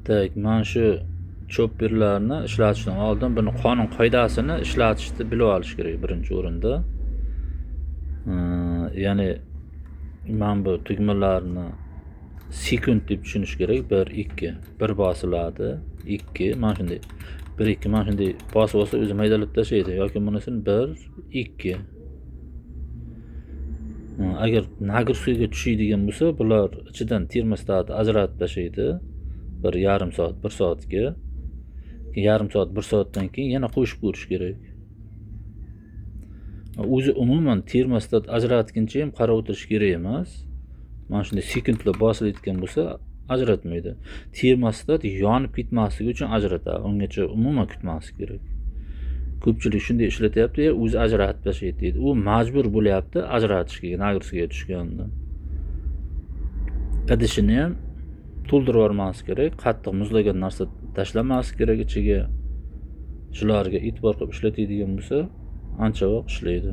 Так, mana shu chopperlarni ishlatishdan oldin buni qonun qoidasini ishlatishni bilib olish kerak birinchi o'rinda. Ya'ni mana bu tugmalarni sekund deb tushunish kerak. 1, 2, 1 bosiladi, 2, mana shunday 1, 2, mana shunday bosib olsa, o'zi maydalab tashlaydi yoki bunisini 1, 2. Agar нагрузка ga tushadigan bo'lsa, bular ichidan termostatni ajratib tashlaydi bir yarim soat, bir soatga. Keyin yarim soat, bir soatdan keyin yana qo'shib ko'rish kerak. O'zi umuman termostat ajratguncha ham qarab o'tirish kerak emas. Mana shunday sekundlab bosilayotgan bo'lsa, ajratmaydi. Termostat yonib ketmasligi uchun ajratadi, ungacha umuman kutmaslik kerak. Ko'pchilik shunday ishlatyapti, o'zi ajratib tashlaydi deydi. U majbur bo'lyapti ajratishga нагрузка ga tushganda. Idishini ham to'ldirib yubormaslik kerak, qattiq muzlagan narsa tashlamaslik kerak ichiga. Shularga e'tibor qilib ishlatadigan bo'lsa, ancha vaqt ishlaydi.